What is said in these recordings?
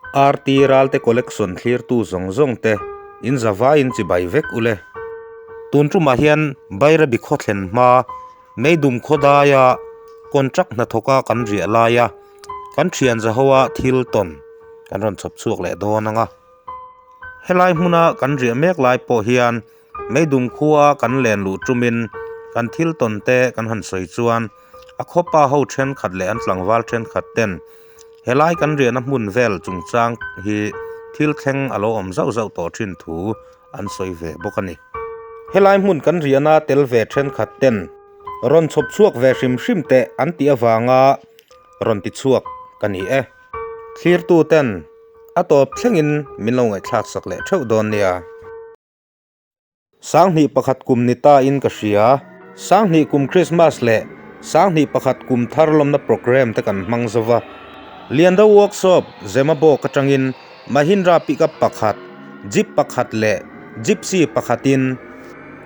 RT Ralte Collection thlirtu zawng zawng te in zavaiin chibai vek ule. Tun tumah hian Bairabi khaw thlen hma Meidum khaw daia contract hnathawka kan riah laia kan thian zahoa thil tawn kan rawn chhawp chhuak leh dawn ang a. Helai hmuna kan riah mek lai pawh hian Meidum khua kan len luh tumin kan thil tawn te kan han sawi chuan a khawpa ho thenkhat leh an tlangval thenkhat ten Helai kan riahna hmun vel chungchang hi thil thleng a lo awm zauh zauh tawh thin thu an sawi ve bawk a ni. Helai hmun kan riahna tel ve thenkhat ten rawn chhawp chhuak ve hrim hrim teh an tih avanga rawn ti chhuak ka ni e. Thlirtu ten a tawp thlengin min lo ngaihthlak sak leh theuh dawn nia. 2001 kum ni ta in ka hria. 2000 kum Christmas leh 2001 kum thar lawmna programme te kan hmang zo va. Liando Workshop, Zemabawk atangin Mahindra pickup pakhat, Jeep pakhat leh Gypsy pakhatin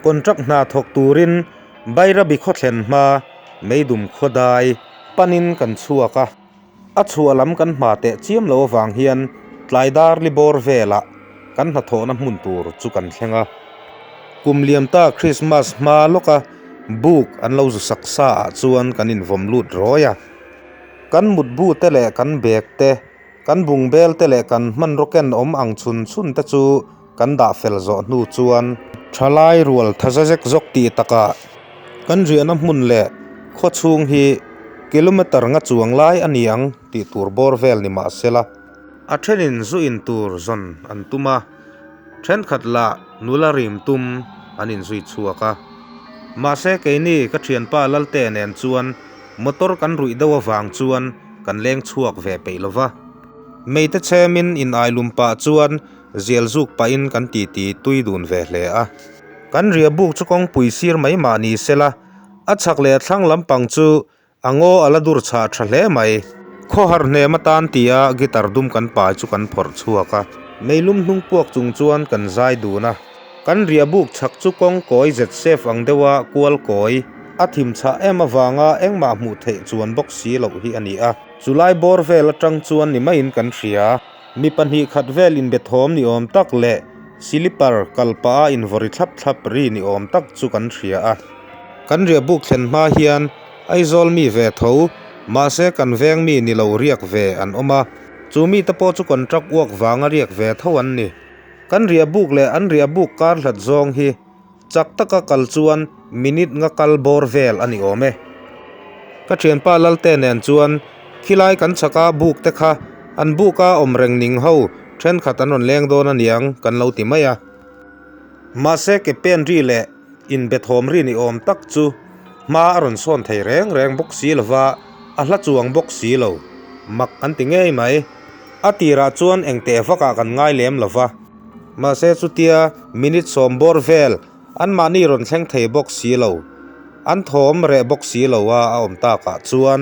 contract hna thawk turin Bairabi khaw thlen hma Meidum khaw dai panin kan chhuak a. A chhuah lam kan hma teh chiam lo avang hian tlai dar li bawr velah kan hnathawhna hmun tur chu kan thleng a. Kum liam ta Christmas hma lawka buk an lo zu sak sa ah chuan kan invawm lut rawi a. Kan mutbu te leh kan bag te, kan bungbel te leh kan hmanraw ken awm ang chhun chhun te chu kan dah fel zawh hnu chuan thalai rual thaza zek zawk tih takah kan riahna hmun leh khaw chhung hi kilometer nga chuang lai a ni ang tih tur bawr vel ni mah sela. A thenin zu in tur zawn an tum a, thenkhat lah nula rim tum an inzui chhuak a. Mahse keini ka thianpa Lalte nen chuan motor kan ruih deuh avang chuan kan leng chhuak ve peih lova. Meite chhemin in ailum pah chuan Zial zuk pahin kan titi tui dun ve hle a. Kan ria buk chu kawngpui sir mai mah ni sela, a chhak leh a thlang lampang chu a ngaw a la dur chhah tha hle mai. Khawhar hnem atan tia guitar dum kan pai chu kan phawrh chhuak a. Meilum hnung puak chung chuan kan zai dun a. Kan ria buk chhak chu kawng kawi zet sef ang deuha kual kawi a thim chhah em avanga engmah hmuh theih chuan bawk si loh hi a ni a. Chulai bawr vel atang chuan ni maiin kan hria. Mi 2 khat vel inbethawm ni awm tak leh silipar kalpah a invawri thlap thlap ri ni awm tak chu kan hria a. Kan riah buk thlen hma hian Aizawl mi ve tho, mahse kan veng mi ni lo riak ve an awm a, chu mite pawh chu contract uak vanga riak ve tho an ni. Kan riah buk leh an riah buk kar hlat zawng hi Chak taka kal chuan minute nga kal bawr vel a ni awm e. Ka thianpa Lalte nen chuan khilai kan chhaka buk te kha an buka awm reng ning ho thenkhat an rawn leng dawn a niang kan lo ti mai a. Mahse ke pen ri leh inbe thawm ri ni awm tak chu hma a rawn sawn thei reng reng bawk si lova a hla chuang bawk si lo. Mak an ti ngei mai. A tirah chuan engteh vakah kan ngai lem lova. Mahse chutia minute 10 bawr vel anmahni rawn thleng thei bawk si lo, an thawm reh bawk si lo a a awm takah chuan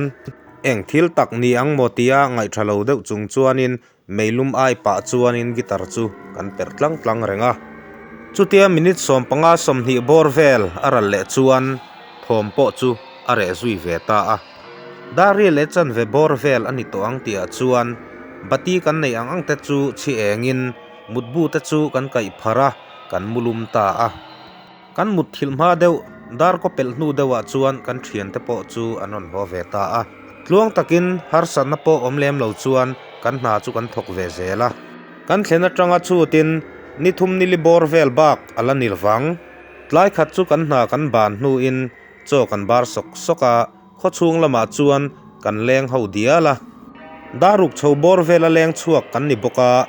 eng thil tak ni ang maw tia ngaihtha lo deuh chung chuanin meilum ai pah chuanin guitar chu kan perh tlang tlang reng a. Chutia minute 15 20 bawr vel a ral leh chuan thawm pawh chu a reh zui ve ta a. Dar leh chanve bawr vel a ni tawh ang tihah chuan bati kan neih ang ang te chu chhi engin mutbu te chu kan kaih pharh a, kan mu lum ta a. Kan mut thilh hma deuh dar kaw pelh hnu deuhah chuan kan thiante pawh chu an rawn haw ve ta a. Tluang takin harsatna pawh awm lem lo chuan kan hna chu kan thawk ve zel a. Kan thlen atanga chhutin ni thum nili bawr vel bak a la ni lovang. Tlai khat chu kan hna kan ban hnuin Chaw kan bar sawk sawk a, khaw chhung lamah chuan kan leng ho dial a. Dar ruk chho bawr vela leng chhuak kan ni bawk a,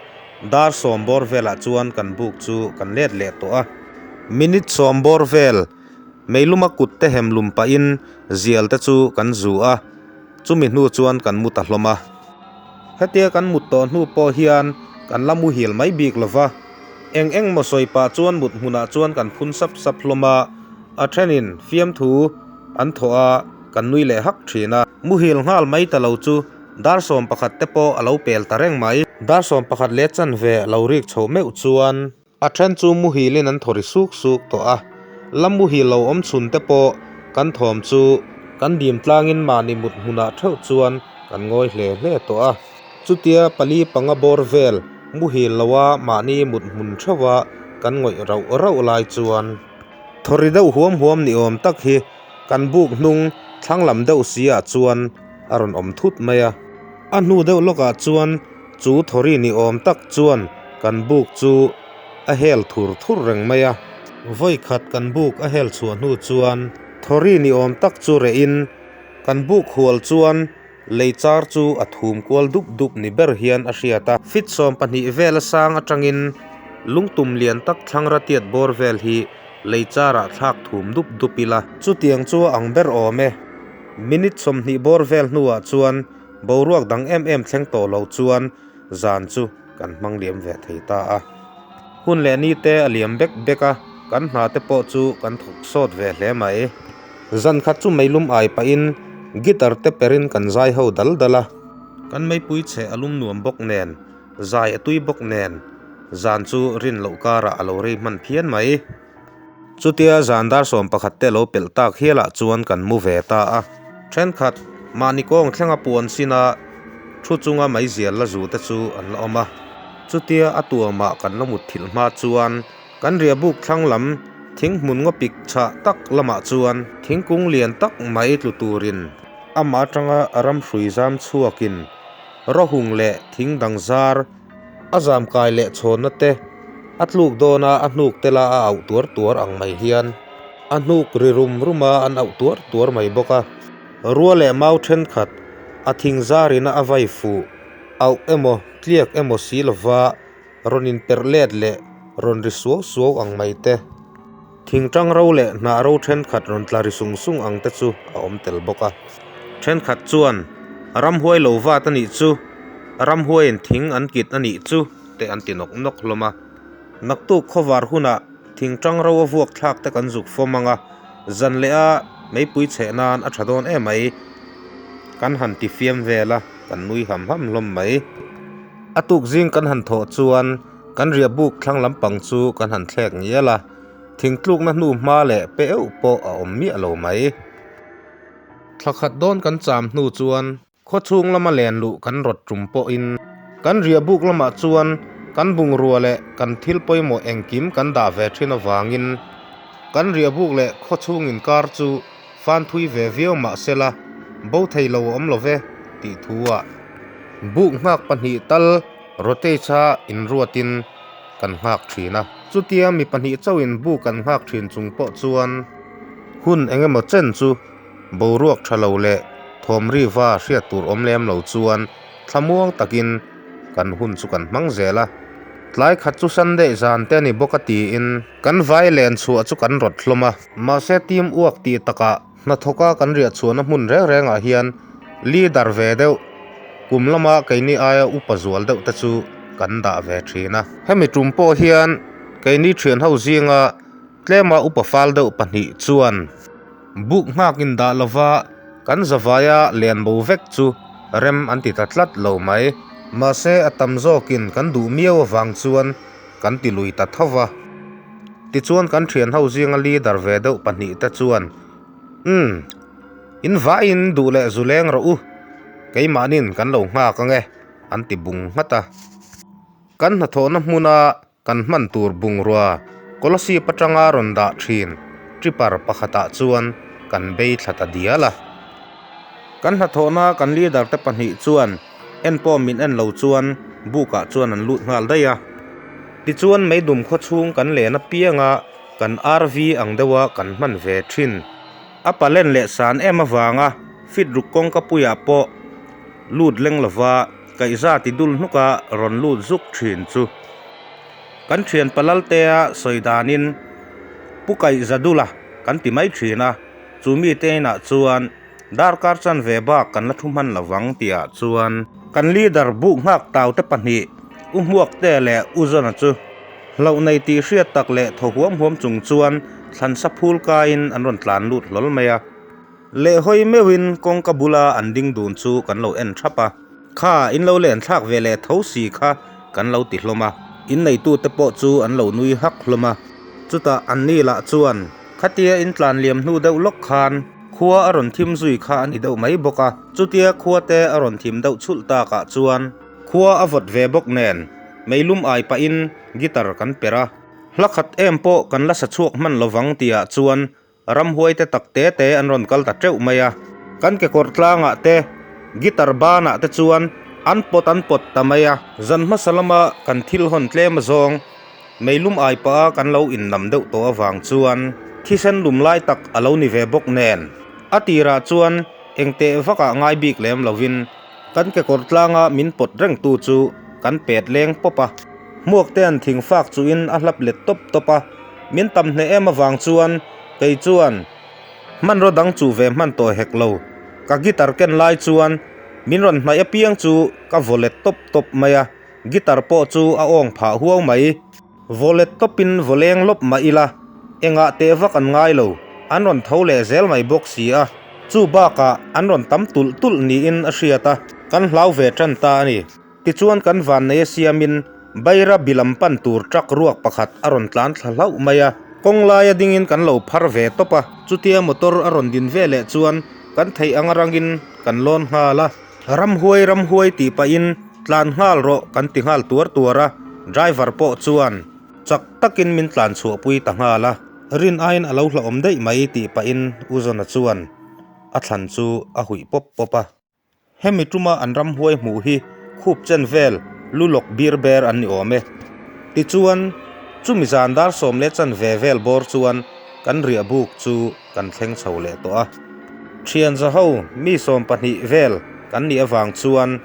dar 10 bawr velah chuan kan buk chu kan let leh tawh a. Minute 10 bawr vel meiluma kut te hem lum pahin zial te chu kan zu a, chumi hnu chuan kan mu ta hlawm a. Hetia kan mut tawh hnu pawh hian kan la muhil mai bik lo va, eng eng maw sawi pah chuan mut hmunah chuan kan phun sap sap hlawm a. A thenin fiamthu an thawh a, kan nui leh hak thin a. Muhil nghal mai ta lo chu dar 11 te pawh a lo pel ta reng mai. Dar 11 leh chanve a lo rik chhoh meuh chuan. A then chu muhilin an thaw ri suk suk tawh a, la muhil lo awm chhun te pawh kan thawm chu kan dim tlangin mahni mut hmunah theuh chuan kan ngawi hle hle tawh a. Chutia pali panga bawr vel muhil loa mahni mut hmun theuha kan ngawih rauh rauh lai chuan thawri deuh huam huam ni awm tak hi kan buk hnung thlang lam deuh si ah chuan a rawn awm thut mai a. A hnu deuh lawkah chuan chu thawri ni awm tak chuan kan buk chu a hel thur thur reng mai a. Vawi khat kan buk a hel chhuah hnu chuan thawri ni awm tak chu reh in kan buk hual chuan Lei char chu a thum kual dup dup ni ber hian a hriat a. Fit 12 vel a sang atangin lungtum lian tak thlangra tiat bawr vel hi lei charah thlak thum dup dup ila. Chutiang chu a ang ber awm e. Minute 20 bawr vel hnuah chuan boruak dang em em thleng tawh lo chuan zan chu kan hmang liam ve thei ta a. Hun leh ni te a liam bek bek a, kan hna te pawh chu kan thawk sawt ve hle mai. Zan khat chu meilum ai pahin guitar te perin kan zai ho dal dal a. Kan meipui chhe a lum nuam bawk nen, zai a tui bawk nen, zan chu rin loh karah a lo rei hman phian mai. Chutia zan dar 11 te lo pelh tak hialah chuan kan mu ve ta a. Thenkhat, mahni kawng thlenga puan sina thu chunga meizial la zu te chu an la awm a. Chutia a tuamah kan la mut thilh hma chuan Kan riahbuk thlang lam thing hmun ngaw pik chhah tak lamah chuan thingkung lian tak mai tlu turin amah atanga ram hrui zam chhuakin rawhung leh thing dang zar a zam kai leh chhawnna te a tluk dawna a hnuk tela a auh tuar tuar ang mai hian a hnuk ri rum rum a an auh tuar tuar mai bawk a. Rua leh mau thenkhat a thing zarina a vai fuh auh emaw tliak emaw si lova Rawn inperh let leh rawn ri suau suau ang mai te, thingtang ro leh hnah ro thenkhat rawn tla ri sung sung ang te chu a awm tel bawk a. Thenkhat chuan, Ramhuai lo vat a nih chu, ramhuaiin thing an kit a nih chu te an ti nawk nawk hlawm a. Naktuk khawvar hunah thingtang ro a vuak thlak te kan zuk fawm ang a, zan leh a meipui chheh nan a tha dawn em mai. Kan han ti fiam vel a, kan nui ham ham hlawm mai. A tuk zing kan han thawh chuan kan riahbuk thlang lampang chu kan han thlek ngial a, thingtlukna hnu hma leh pe euh pawh a awm miah lo mai. Thla khat dawn kan cham hnu chuan khawchhung lama len luh kan rawt tum pawhin kan riahbuk lamah chuan kan bungrua leh kan thil pawimawh engkim kan dah ve thin avangin kan riahbuk leh khawchhung inkar chu Fan thui ve viau mah sela, bo thei lo a awm lo ve, tih thu ah buk nghak pahnih tal rotage a inruatin kan nghak thin a. Chutia mi pahnih chauhin buk kan nghak thin chung pawh chuan hun eng emaw chen chu boruak tha lo leh thawm riva hriat tur awm lem lo chuan thlamuang takin kan hun chu kan hmang zel a. Tlai khat chu Sunday zan te a ni bawk a tiin kan vai len chhuah chu kan rawt hlawm a. Mahse team uak tih takah hnathawka kan riah chhuahna hmun reng rengah hian leader ve deuh kum lama keini aia upa zual deuh te chu kan dah ve thin a. Hemi tum pawh hian keini thian ho zinga tlema upa fal deuh pahnih chuan buk nghak in dah lova kan zavaia len bo vek chu rem an ti ta tlat lo mai. Mahse a tam zawkin kan duh miau avang chuan kan ti lui ta tho va. Tichuan kan thian ho zinga leader ve deuh pahnih te chuan, Umm, in vaiin duh leh zu leng rawh u, keimahnin kan lo nghak ang e, an ti bung nghat a. Kan hnathawhna hmuna kan hman tur bungrua Kolasib atanga rawn dah thin tripper pakhatah chuan kan bei thla ta dial a. Kan hnathawhna kan leader te pahnih chuan en pawh min en lo chuan buk ah chuan an lut nghal daih a. Tichuan meidum khaw chhung kan len apianga kan RV ang deuha kan hman ve thin. A palen leh san em avanga fit ruk kawngka puiah pawh lut leng lova kaihza ti dul hnuka rawn lut zuk thin chu. Kan thian Palaltea sawi danin Pu Kaihza dula kan ti mai thin a. Chu mite inah chuan darkar chanve bak kan la thu hman lo vang tihah chuan kan leader buk nghak tau te pahnih U Hmuakte leh U Zona chu hlauh nei tih hriat tak leh thaw huam huam chung chuan thlansa phul kaiin an rawn tlan lut hlawl mai a. Lehhawi meuhin kawngka bula an ding dun chu kan lo en thap a. Kha in lo len thlak ve leh tho si kha kan lo ti hlawm a. Inneitute pawh chu an lo nui hak hlawm a. Chutah anni lah chuan Khatia in tlan liam hnu deuh lawk khan khua a rawn thim zui kha a ni deuh mai bawk a, chutia khua te a rawn thim deuh chhulh takah chuan Khua a vawt ve bawk nen meilum ai pahin guitar kan perh a. Hla khat em pawh kan la sa chhuak hman lovang tihah chuan ramhuai te tak te te an rawn kal ta teuh mai a. Kan kekawr tlangah te, guitar banah te chuan an pawt an pawt ta mai a. Zan hmasa lama kan thil hawn tlem azawng meilum ai pah a kan lo innam deuh tawh avang chuan thisen lum lai tak a lo ni ve bawk nen a tirah chuan engteh vakah ngai bik lem lovin Kan kekawr tlanga min pawt rengtu chu kan pet leng pawp a, hmuak te an thing fak chuhin a hlap let tawp tawp a, min tam hneh em avang chuan kei chuan hmanraw dang chuh ve hman tawh hek lo, ka guitar ken lai chuan min rawn hnaih apiang chu ka vaw let tawp tawp mai a, guitar pawh chu a awng phah huau mai. Vaw let tawpin vaw leng lawp mah ila, engah teh vak an ngai lo, an rawn tho leh zel mai bawk si a, chu bakah an rawn tam tulh tulh niin a hriat a, kan hlau ve tan ta a ni. Tichuan kan vanneia siamin Baira bilam pan tur truck ruak pakhat a rawn tlan thla hlauh mai a, kawng laia dingin kan lo phar ve tawp a, chutia motor a rawn din ve leh chuan kan theih anga rangin kan lawn nghal a. Ramhuai ramhuai tih pahin tlan nghal rawh kan ti nghal tuar tuar a, driver pawh chuan chak takin min tlan chhuahpui ta nghal a, rin aiin a lo hlauhawm daih mai tih pahin U Zawna chuan a thlan chu a huih pawp pawp a. Hemi tuma an ramhuai hmuh hi khup chen vel lu lawk bir ber an ni awm e. Tichuan, chumi zan dar sawm leh chan ve vel bawr chuan kan riah buk chu kan thleng chho leh tawh a. Thian zaho mi 12 vel kan nih avang chuan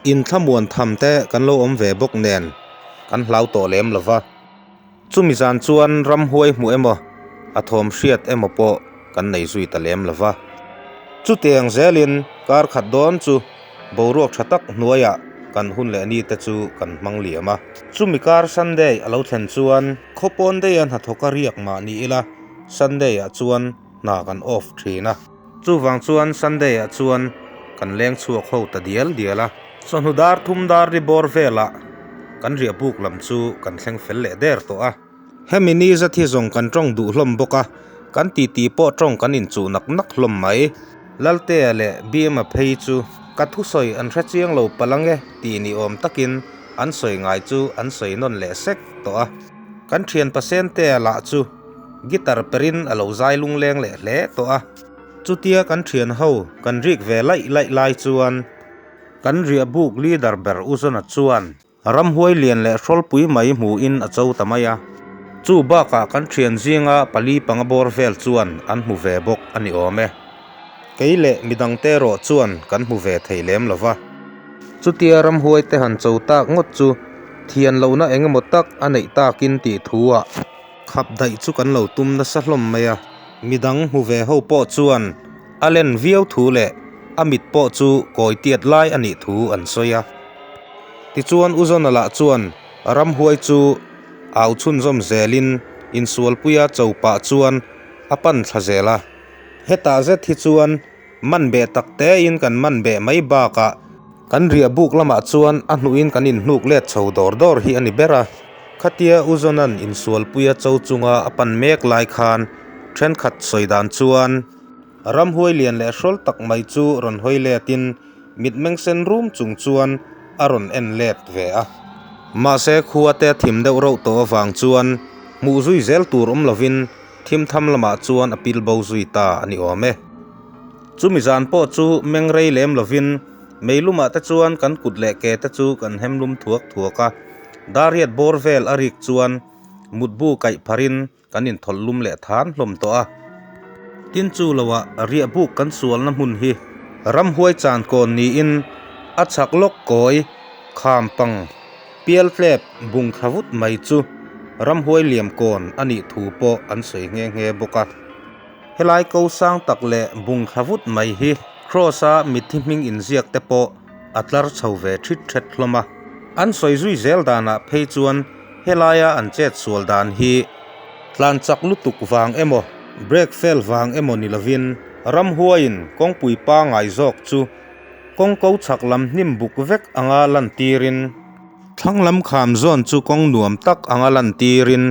inthlamuan tham te kan lo awm ve bawk nen kan hlau tawh lem lo va. Chumi zan chuan ramhuai hmuh emaw a thawm hriat emaw pawh kan nei zui ta lem lo va. Chutiang zelin kar khat dawn chu boruak tha tak hnuaiah kan hun leh ni te chu kan hmang liam a. Chumi kar Sunday a lo thlen chuan khawpawn daia hnathawk a riak mah ni ila Sunday ah chuan hna kan off thin a. Chuvang chuan Sunday ah chuan kan leng chhuak ho ta dial dial a. Chawhnu dar thum dar ri bawr velah kan riah buk lam chu kan thleng fel leh der tawh a. Hemi ni zat hi zawng kan tawng duh hlawm bawk a, kan titi pawh tawng kan inchuh nak nak hlawm mai. Laltea leh Bima phei chu ka thusawi an hre chiang lo palh ange tih ni awm takin an sawi ngai chu an sawi nawn leh sek tawh a. Kan thian Pasentea lah chu guitar perin a lo zai lungleng leh hle tawh a. Chutia kan thian ho kan rik ve laih laih lai chuan kan riah buk leader ber U Zawna chuan Ramhuai lian leh hrawlpui mai hmuhin a cho ta mai a. Chu bakah kan thian zinga pali panga bawr vel chuan an hmu ve bawk a ni awm e. Kei leh midangte erawh chuan kan hmu ve thei lem lo va. Chutia ramhuai te han cho tak ngawt chu thian lohna eng emaw tak a neih takin tih thu-ah khap daih chu kan lo tum nasa hlawm mai a. Midang hmu ve ho pawh chuan a len viau thu leh a mit pawh chu kawi tiat lai a nih thu an sawi a. Tichuan U Zawna lah chuan ramhuai chu au chhunzawm zelin insualpuia cho pah chuan a pan thla zel a. Hetah zet hi chuan man beh tak tein kan man beh mai bakah kan riah buk lamah chuan a hnuhin kan inhnuk let chho dawr dawr hi a ni ber a. Khatia U Zawna'n insualpuia cho chunga a pan mek lai khan thenkhat sawi dan chuan ramhuai lian leh hrawl tak mai chu rawn hawi letin Mitmeng sen rum chung chuan a rawn en let ve a. Mahse khua te a thim deuh rauh tawh avang chuan hmuh zui zel tur awm lovin thim tham lamah chuan a pil bo zui ta a ni awm e. Chumi zan pawh chu meng rei lem lovin meilumah te chuan kan kut leh ke te chu kan hem lum thuak thuak a, dariat bawr vel a rik chuan mutbu kaih pharin Kan inthawlh lum leh than hlawm tawh a. Tin chu loah riah buk kan sualna hmun hi ramhuai chan kawn niin a chhak lawk kawi kham pang pial tlep bung thla vut mai chu ramhuai liam kawn a nih thu pawh an sawi nghe nghe bawk a. Helai ko sang tak leh bung thla vut mai hi Kraws-a mitthi hming inziak te pawh a tlar chho ve thit thet hlawm a. An sawi zui zel danah phei chuan Helaia an chet sual dan hi tlan chak lutuk vang emaw, brake fail vang emaw ni lovin ramhuaiin kawngpui pangai zawk chu kawng ko chhak lam hnim buk vek anga lantirin, thlang lam kham zawn chu kawng nuam tak anga lantirin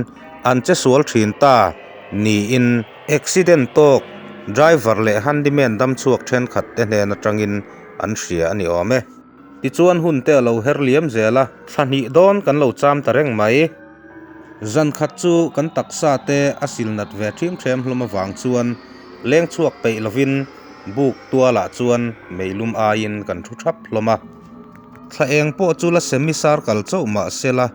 an che sual thin ta niin accident tawk driver leh handyman damchhuak thenkhat te hnen atangin an hria a ni awm e. Tichuan hun te a lo her liam zel a, thla hnih dawn kan lo cham ta reng mai. Zan khat chu kan taksa te a sil nat ve ṭhim ṭhem hlawm avang chuan leng chhuak peih lovin buk tualah chuan meilum aiin kan thu ṭhap hlawm a. Thla eng pawh chu la semi circle chauh mah sela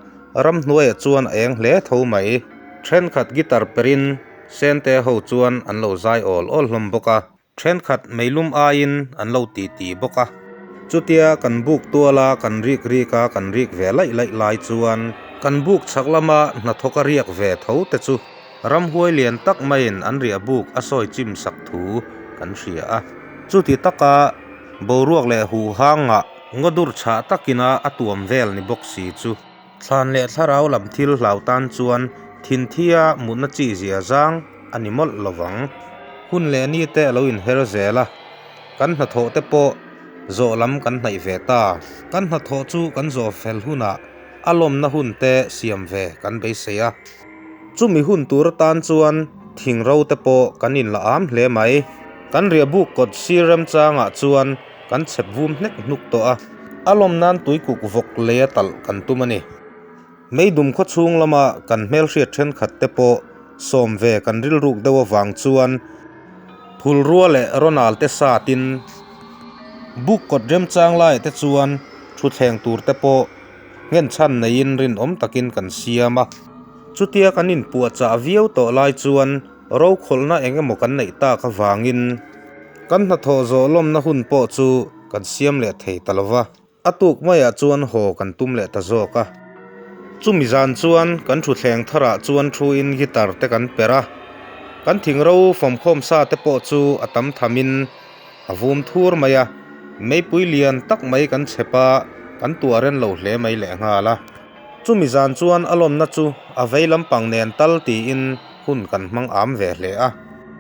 ramhnuaiah chuan a eng hle tho mai. Ṭhenkhat guitar perin Sente ho chuan an lo zai awl awl hlawm bawk a. Thenkhat meilum aiin an lo ti ti bawk a. Chutia kan buk tuala kan rik rik a kan rik ve laih laih lai chuan kan buk chhak lama hnathawk a riak ve tho te chu ramhuai lian tak maiin an riah buk a sawi chim sak thu kan hria a. Chuti taka boruak leh huhangah ngaw dur chhah takina a tuam vel ni bawk si chu. Thlan leh thlarau lam thil hlau tan chuan thinthia mutna chi zia zang a ni mawlh lo vang. Hun leh ni te a lo inher zel a, kan hnathawh te pawh zawh lam kan hnaih ve ta. Kan hnathawh chu kan zawh fel hunah a lawmna hun te siam ve kan beisei a. Chumi hun tur atan chuan thing ro te pawh kan inla am hle mai. Kan riahbuk kawt sir remchangah chuan Kan chhep vum hnek hnuk tawh a, a lawm nan tuikuk vawk lei a talh kan tum a ni. Meidum khaw chhung lama kan hmelhriat thenkhat te pawh sawm ve kan rilruk deuh avang chuan Phulrua leh Ronald te satin buk kawt remchang laiah te chuan thutthleng tur te pawh nghenchhan neiin rinawm takin kan siam a. Chutia kan inpuahchah viau tawh lai chuan rokhawlhna eng emaw kan neih tak avangin Kan hnathawh zawh lawmna hun pawh chu kan siam leh thei ta lo va, a tuk maiah chuan haw kan tum leh ta zawk a. Chumi zan chuan kan thutthleng tharah chuan thuin guitar te kan perh a, kan thingro fawmkhawm sa te pawh chu a tam thamin a vum thur mai a, meipui lian tak mai kan chhep a, kan tuah ren lo hle mai lehnghal a. Chumi zan chuan a lawmna chu a vei lampang nen tal tiin hun kan hmang am ve hle a.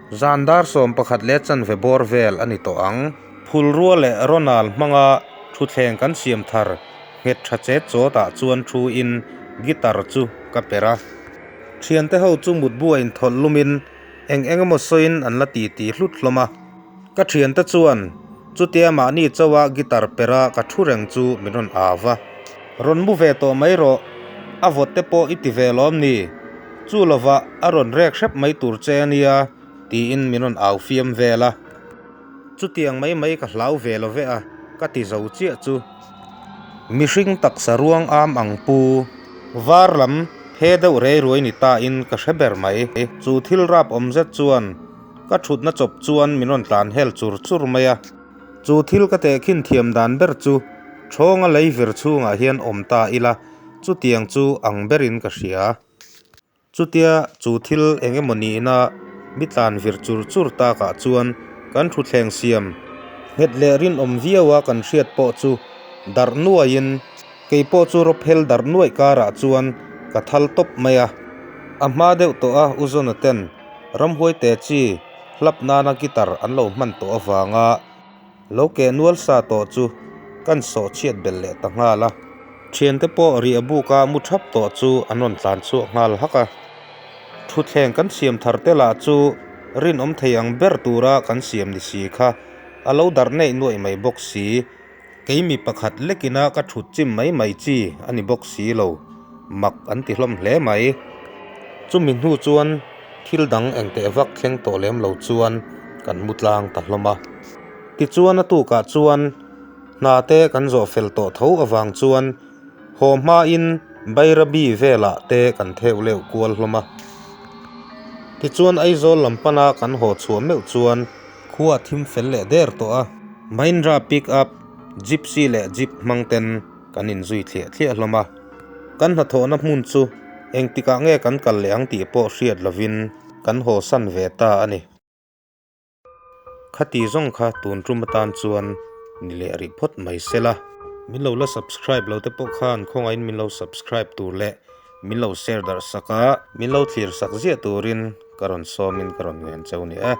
Zan dar 11 leh chanve bawr vel a ni tawh ang. Phulrua leh Ronald hmanga thutthleng kan siam thar nghet tha chet chawtah chuan thu in guitar chu ka perh a. Thiante ho chu mutbu a inthawlh lumin eng eng emaw sawiin an la ti ti hlut hlawm a. Ka thiante chuan chutia mahni chauha guitar perh a ka thu reng chu min rawn au va. Rawn mu ve tawh mai rawh, a vawt te pawh i ti ve lawm ni? Chu lovah a rawn rek hrep mai tur che a nia, tiin min rawn au fiam vel a. Chutiang mai mai ka hlau ve lo ve a, ka ti zo chiah chu. Mihring taksa ruang am ang pu, var lam phe deuh rei ruai ni ta in ka hre ber mai. Chu thil rap awm zet chuan ka thutna chawp chuan min rawn tlan hel chur chur mai a. Chu thil ka tehkhin thiam dan ber chu Thawnga lei vir chhungah hian awm ta ila, chutiang chu ang berin ka hria. Chutia chu thil eng emaw nihna mi tlan vir chur chur takah chuan kan thutthleng siam nghet leh rinawm viaua kan hriat pawh chu darh nuaiin kei pawh chu rawphel darh nuaih karah chuan ka thal tawp mai a. A hma deuh tawh a U Jonathan ramhuai te chi hlap nana guitar an lo hman tawh avanga Lo keh nual sa tawh chu kan sawh chhiat belh leh ta nghal a. Thiante pawh riah buka mu thap tawh chu an rawn tlan chhuak nghal hak a. Thutthleng kan siam thar te lah chu rinawm thei ang ber tura kan siam ni si kha a lo darh neih nuaih mai bawk si. Kei mi pakhat lekina ka thut chim mai mai chi a ni bawk si lo, mak an ti hlawm hle mai. Chumi hnu chuan thil dang engteh vak thleng tawh lem lo chuan kan mu tlang ta hlawm a. Tichuan a tukah chuan hna te kan zawh fel tawh tho avang chuan haw hmain Bairabi velah te kan theuh leuh kual hlawm a. Tichuan Aizawl lam pana kan haw chhuah meuh chuan khua thim fel leh der tawh a. Mahindra pick up, Gypsy leh Jeep hmang ten kan inzui thliah thliah hlawm a. Kan hnathawhna hmun chu engtikah nge kan kal leh ang tih pawh hriat lovin kan haw san ve ta a ni. Khati zawng kha tun tum atan chuan ni leh rih phawt mai se la. Min lo la subscribe lo te pawh khan khawngaihin min lo subscribe tur leh min lo share darh sak a, min lo thlir sak ziah turin ka rawn sawmin ka rawn ngen cheu ni e.